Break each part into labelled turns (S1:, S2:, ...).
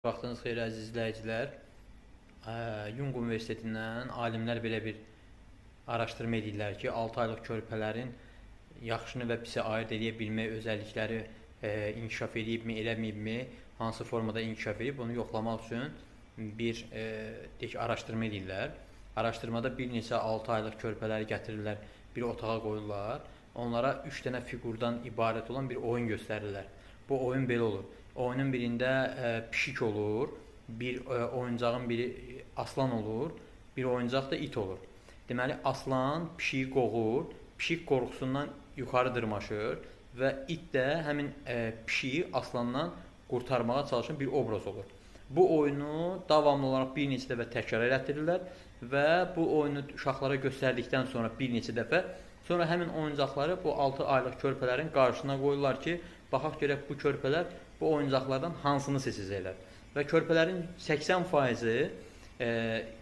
S1: Vaxtınız xeyir, əziz izləyicilər. Yung Universitetindən alimlər belə bir araşdırma edirlər ki, 6 aylıq körpələrin yaxşını və pisi ayırd edə bilmək özəllikləri inkişaf edibmi, eləməyibmi, hansı formada inkişaf edib, bunu yoxlamaq üçün bir deyək, araşdırma edirlər. Araşdırmada bir neçə 6 aylıq körpələri gətirirlər, bir otağa qoyurlar. Onlara 3 dənə fiqurdan ibarət olan bir oyun göstərirlər. Bu oyun belə olur. Oyunun birində pişik olur, bir oyuncağın biri aslan olur, bir oyuncaq da it olur. Deməli, aslan pişiyi qovur, pişik qorxusundan yuxarı dırmaşır və it də həmin pişiyi aslandan qurtarmağa çalışan bir obraz olur. Bu oyunu davamlı olaraq bir neçə dəfə təkrar elətdirirlər və bu oyunu uşaqlara göstərdikdən sonra bir neçə dəfə sonra həmin oyuncaqları bu 6 aylıq körpələrin qarşısına qoyurlar ki, baxaq görək bu körpələr bu oyuncaqlardan hansını seçəcəklər. Və körpələrin 80%-i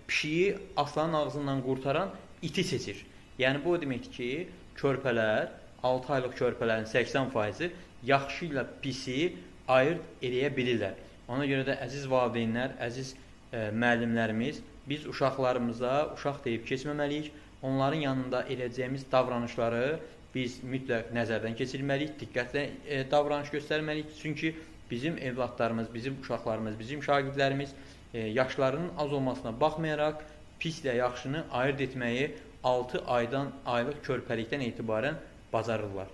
S1: pişiyi aslanın ağzından qurtaran iti seçir. Yəni bu o deməkdir ki, körpələr, 6 aylıq körpələrin 80%-i yaxşı ilə pisi ayırd eləyə bilirlər. Ona görə də əziz valideynlər, əziz müəllimlərimiz, biz uşaqlarımıza uşaq deyib keçməməliyik. Onların yanında eləyəcəyimiz davranışları biz mütləq nəzərdən keçirməliyik, diqqətlə davranış göstərməliyik. Çünki bizim evladlarımız, bizim uşaqlarımız, bizim şagirdlərimiz yaşlarının az olmasına baxmayaraq pislə yaxşını ayırd etməyi 6 aydan aylıq körpəlikdən etibarən bacarırlar.